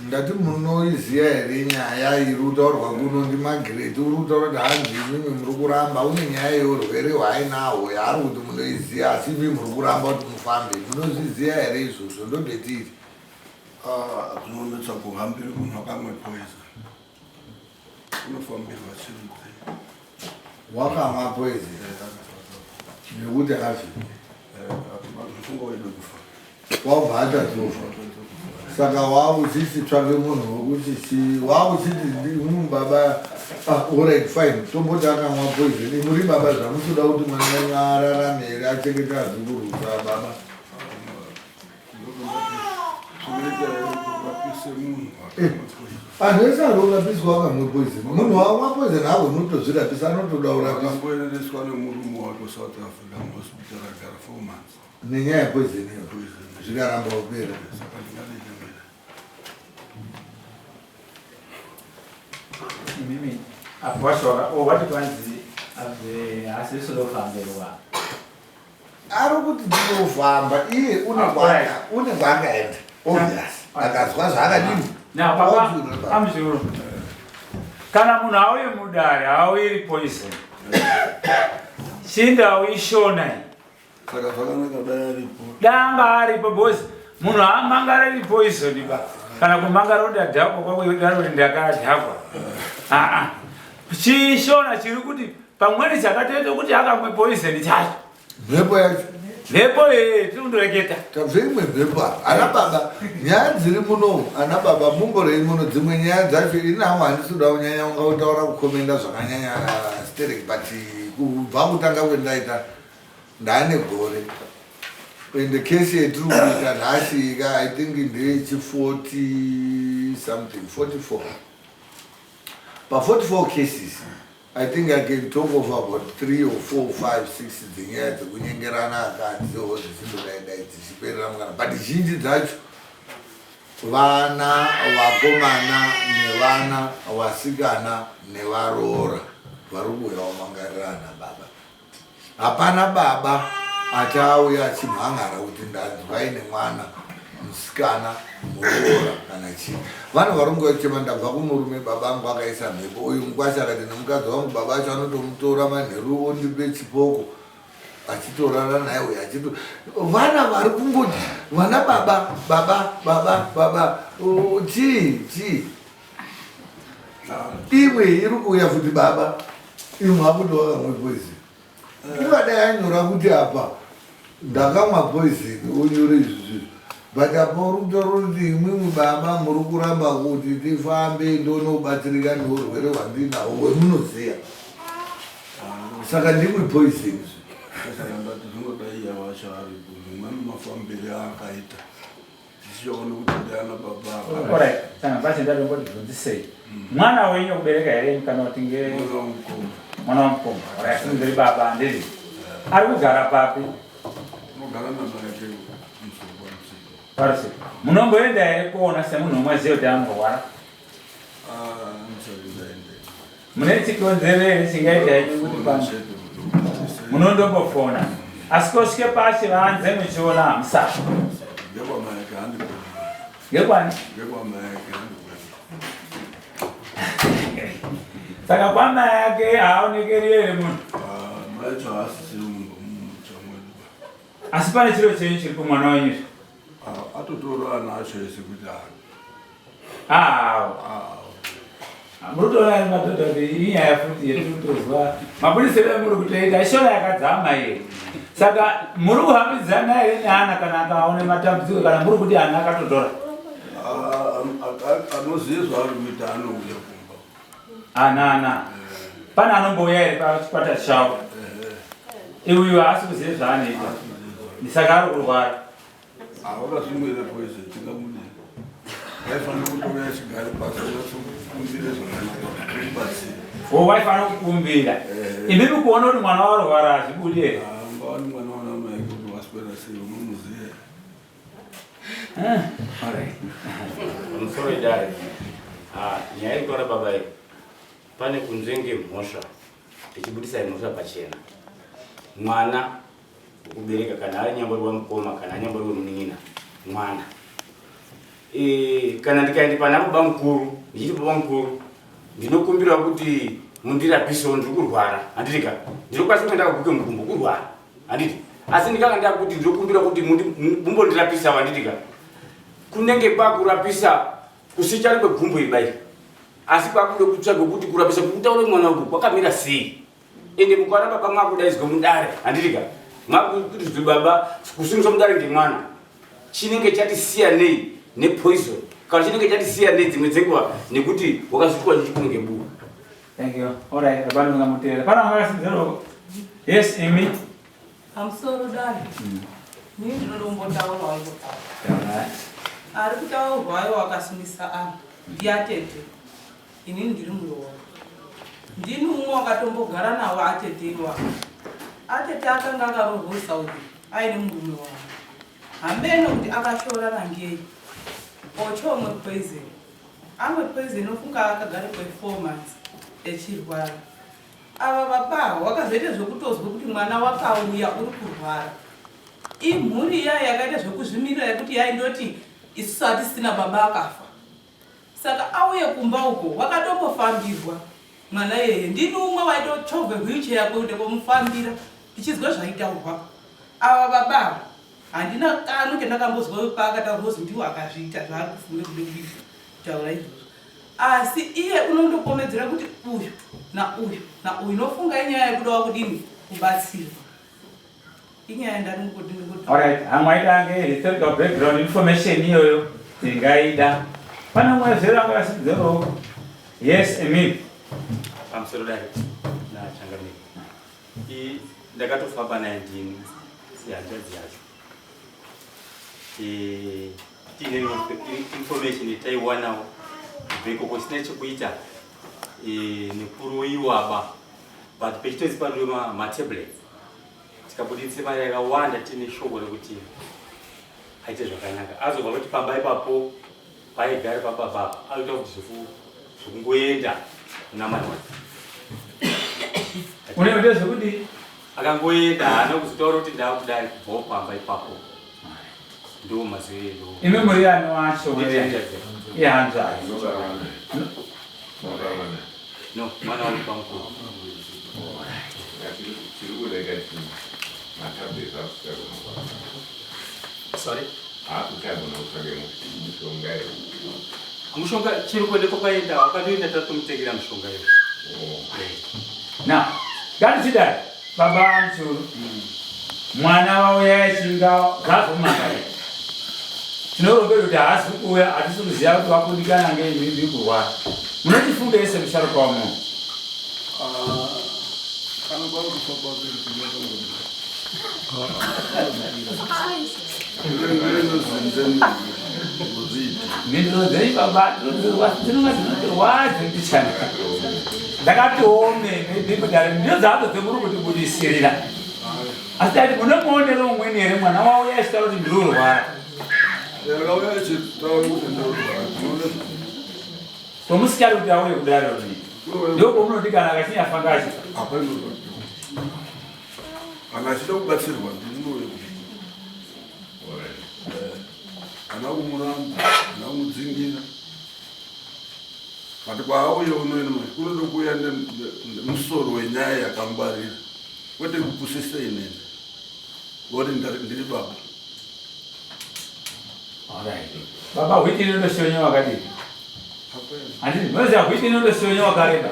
Ndati munoiziva here nyaya iri kutaurwa kuno ndiMagireti uri kutaura kuti hanzi imimi muri kuramba une nyaya yeurwere hwaainahwo yaari kuti munoiziva asi imi muri kuramba kuti mufambe munozviziva here izvozvo ndobetiri ah, zvinonetsa kuhambira munhu akamwe poison unofambirwa chirudzi wakamwa poison nekuti afi wabva atatofa saka wauchiti tsvake munhu wekuti chi wauchiti munhu baba ah, alright fine tomboti akamwa poison muri baba zvamusoda kuti mwana wenyu ararame here achengete azukurusa baba Vanhu vese vari kurapiswa vakamwe poison. Munhu wamwa poison haagoni kutozvirapisa anotoda kurapiswa. Akamboendeswa nemurume wake kuSouth Africa muhospital agara 4 months. Nenyaya yepoison iyo zvikaramba kupera. Saka ndingadii mina? Imimi apo wacho wati kwanzi asi zvinofambirwa. Ari kuti ndinofamba iye une une kwaakaenda obvious akazwa zvaakadini. Amuzuru kana munhu auye mudare hauiri poison chindau ishona iyi. Saka zvakanaka dai aripo. Danga aripo because munhu haamangariri poison ba kana kumangara kuti ndadhakwa kwako kuti ndakadhakwa. Aa chishona chiri kuti pamweni chakatoita kuti akamwe poison chacho mhepo yacho mhepo ee tiri kundoreketa tabve imwe mhepo apa ana baba nyaya dziri muno ana baba mumborei muno dzimwe nyaya dzacho ini hangu handisi kuda kunyanya unga kutaura kukomenda zvakanyanya sterek but kubva kutanga kwendaita ndaane gore ende kesi yetiri kuita nhasi ka i think ndeyechi 40 something 44 pa 44 cases I think I can talk of about 3 or 4, 5, 6 dzenyaya dzekunyengerana akadziwo dzichindodai dzichiperera mukana but zhinji dzacho vana vakomana nevana vasikana nevaroora vari kuuya vamangarirana baba hapana baba achauya achimhangara kuti ndanzwai nemwana musikana muroora kana chii vanhu vari kungochema ndabva kumurume baba angu akaisa mhepo uyu mukwasha akati nemukadzi wangu baba acho anotomutora manheru ondipe chipoko achitorara naye uyu achito vana vari kungoti vana baba baba baba baba chii chii imwe iri kuuya futi baba imwe akuti wakamwe poison ungadai anyora kuti apa ndakamwa poison onyore izvi zvinhu but apa uri kutaura kuti imwimwi baba muri kuramba kuti tifambe ndonobatsirika neurwere hwandinahwo hwemunoziva saka ndimwe poison saka ndati zvinodai yawacho aripo zvimweni mafambire aakaita tichiona kuti ndiana baba Alright, saka pache ndatomboti bvunzisei. Mwana wenyu kubereka here kana kuti nge mwana wamukoma mwana wamukoma? Alright, ndiri baba handiri. Ari kugara papi? unogara namai musoro wamusiko Parisi. Munomboenda here kuona semunhu umwe azive kuti anorwara? ndisati ndaende Mune chikonzero here chingaita henyu kuti pano munondombofona asi kosvike pashi vanze muchiona hamusati ngekwamai handikoni ngekwani ngekwamai handikoni saka kwamai yake haaonekeri here munhu maicho haasisiri munhu muchamwedu asi pane chiro chenyu chiri kumwana wenyu izvi atotora ana acho ese kuti awo muri kutoona here madhodha kuti inyaya futi yetiri kutozwa mabudisiro emuri kutoita ishora yakadzama iye saka muri kuhambidzana here neana kana akaone matambudziko kana muri kuti ana akatotora anoziva zvaari kuita anouya kumba. Anana. Pane anombouya here pachikwata chavo? Iuyu haasi kuziva zvaanoita. Saka ari kurwara. Wakazvimwira poison tingamudii? Waifanira kutouya chigare pasi kumbire zvakanaka kubatsira. Wo waifanira kukumbira. Imimi kuona kuti mwana warwara hazvibudi here? Ungaoni mwana wana mai kuti waswera sei unomuziva. Ah, alright. Pamusoro idare. Ah, nyaya yekutaura baba iyi pane kunzvenge mhosva tichibudisa mhosva pachena. Mwana wekubereka kana ari nyambori wamukoma kana anyambori wemunin'ina mwana. E, kana ndikaenda pana baba mukuru ndichiti baba mukuru ndinokumbira kuti mundirapisewo ndiri kurwara handiti ka ndinokwanisa kuti ndakaguke mukumbo kurwara handiti asi ndikanga ndakuti ndinokumbira kuti mumbondirapisa handiti ka kunenge kwakurapisa kusichari kwegumbo ibai asi kwakude kutsvaga kuti kurapisa kukutaura mwana uku kwakamira sei ende mukwana baba mwakudaidzwa mudare handiti ka mwakuti baba kusungiswa mudare ngemwana chinenge chati siyanei nepoison kana chinenge chati siyanei dzimwe dzenguva nekuti wakazvitwa chichikunenge buwa Thank you. All right, baba ndingamuteerera. Pana makasidzero. Yes, imi. Pamusoro dare. Ini ndinodombotaurawo iko pano. Ari kutaurwayo akasungisa anhu ndiatete. Inini ndiri muroora. Ndini umwe wakatombogara nawo atete iwawo. Atete akanga akaroorwa kuSaudi aine murume wavo. Hameno kuti akashoorana ngei. Ocho umwe poison. Amwe poison ofunga akagara kwe 4 months echirwara. Ava baba ava wakazoita zvekutozwa kuti mwana wakauya uri kurwara. Imhuri iya yakaita zvekuzvimirira yekuti yaindoti isusu hatisina baba akafa. Saka auye kumba uko wakatombofambirwa mwana iyeye. Ndini umwe waitochovhe wheelchair kuenda komufambira ndichizwa zvaitaurwa. Ava baba ava handina kamwe kendakambozwa paakataurwa kuzi ndiwo akazviita zvaari kufunga kude kuita kutaura izvozvo. Asi iye unondopomedzera kuti uyu nauyu nauyu nofunga inyaya yekudawo kudini kubatsirwa. Inyaya yandari kuti Alright, hamwe aitange historical background information iyoyo tingaida. Pane umwe zera anga asidzero. Yes, Emil. Pamusoro dare nachangamire. I ndakatofamba naye ndini sehanzvadzi yacho. Eh, tiine information yataiwanawo kubva ikoko isina chekuita eh, nekuroyiwaba but pechitozi panodiwa matablets tikabuditse mari yakawanda tiine shoko rekuti aite zvakanaka azobva kuti pamba ipapo paigara pababa apa akuita kuti zvekungoenda kunamata unoita zvekudii akangoenda haana kuzotaura kuti ndakudai kubvawo pamba ipapo ndo mazwi edu imi muri ani wacho ihanzvadzi no mwana wangu pamukuru tiri kurega chii matablets akuchagona sorry hakuchagona kutsvage mushonga here mushonga chiri kuenda kwakaenda wakatoenda tatomutengera mushonga iyo oh. now ngatichidai baba mchuru mwana wauya echinga zvazomaka tinorombera kuti haasi kuuya hatisi kuziva kuti wakundikana ngeimimbi kurwara munotifunga ese musharuka wamunhu ah, kana kwakufa kwake Mhinduro dzenyu baba dzinonga dzinotirwadze mbichana. Ndakati ome ndikudare ndiyo dzadzo dzemuri kutibudisirira. Asi tati mune muonero umweni here mwana wauya achitaura kuti ndiri kurwara. Tomusikari kuti auye kudare rini. Ndokumunoti kana akachinyafanga achifa. Kana achida kubatsirwa ndinouya kana kumuramba kana kumudzingira but kwaauya unoenda manje kunoda kuuya nemusoro wenyaya yakangwarira kwete kupusisa inene ngoti ndiri baba baba hwiti inondoshonya wakadii Handiti unoziva hwiti inondoshonya wakareba.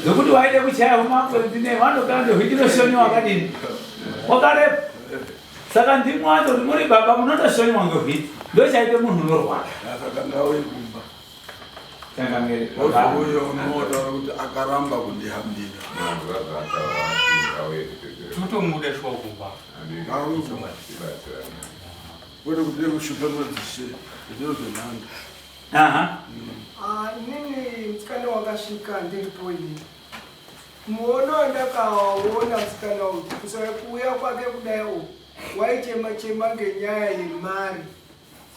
Zvekuti waida kuchaya umakwenzi ne vanokana kuti hwiti inoshonya wakadini? Wakareba. Saka ndimwi wacho kuti muri baba munondoshonywa ngehwiti. Ndochaite munhu unorwara. Saka ngauye kumba. Changamire. Ozouya unotaura kuti akaramba kundihambira. Totomuda shuwa kumba. Kwete kuti kushupa madzishe zviro zvenhando. Aha. Ah, inini musikana wakasvika ndiripo ini. Muono wandakaona musikana uyu kusaka kuuya kwake kudai uku waichema chema ngenyaya yemari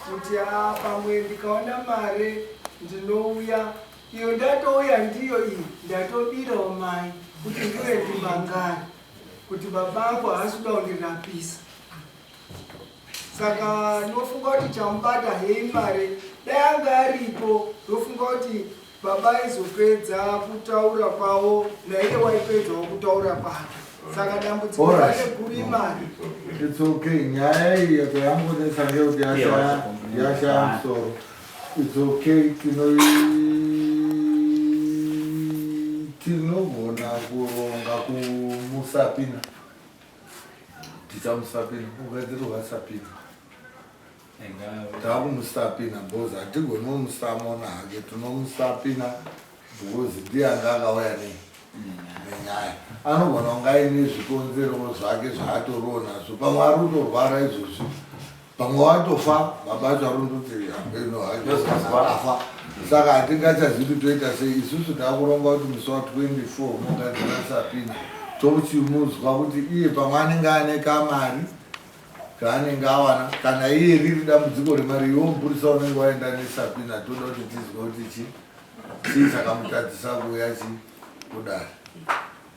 kuti ah, pamwe ndikaona mari ndinouya iyo ndatouya ndiyo iyi ndatobirawo mai kuti ndive ndimangari kuti baba angu haasi kuda kundirapisa. Saka ndofunga kuti chamubata hei mari dai anga aripo ndofunga kuti baba aizopedza kutaura kwavo naiye waipedzawo kutaura kwake. Saka dambudziko Alright. rake guru imari. It's okay. Nyaya iyi yangonetsa ngekuti yashaya yashaya musoro. It's okay. Tinogona kuronga kumusapina. Tichamusapina. Kugadzirwa sapina. Takumusapina because hatigoni kumusamona hake. Tinomusapina because ndiye anga akauya nei nenyaya. Anogona kunge aine zvikonzero zvake zvaatoriwo nazvo. Pamwe ari kutorwara izvozvi, pamwe watofa, baba acho ari kundoti hambeno hake akafa. Saka hatingachazivi kuti toita sei. Isusu takuronga kuti musi wa 24 mugadzira sapina, tochimuzwa kuti iye pamwe anenge ane kamari kaanenge awana. Kana iye riri dambudziko remari, iwe mupurisa unenge waenda nesapina, toda kuti tizwe kuti chii chakamutadzisa kuuya chi kudare.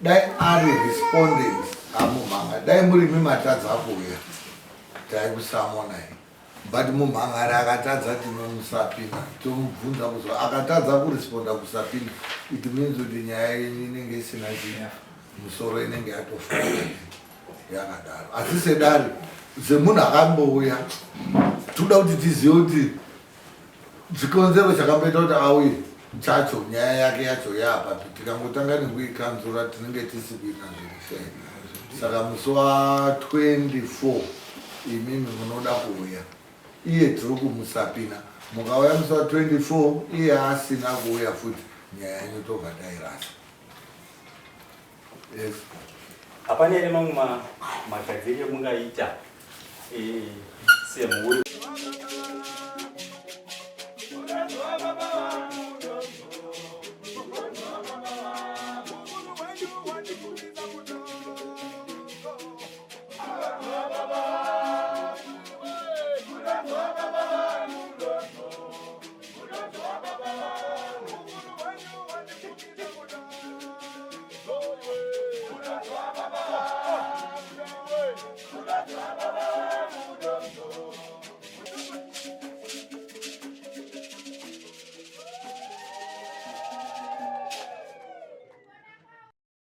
Dai ari respondent amumhanga, dai muri mimatadza kuuya taikusamonai, but mumhangari akatadza tinomusapina tomubvunza kuzo akatadza kuresponda kusapina, it means kuti nyaya yenyu inenge isina chi musoro, inenge yatofa yakadaro. Asi sedare, semunhu akambouya, toda kuti tizive kuti chikonzero chakamboita kuti auye chacho, nyaya yake yacho yaapapi. Tikangotanga nekuikanzura tinenge tisi kuita zviri fair. Saka musi wa24 imimi munoda kuuya, iye tiri kumusapina. Mukauya musi wa24 iye asina kuuya futi, nyaya yenyu tobva tairasa. Yes. Hapana here mamwe magadziriro emungaita semhuri?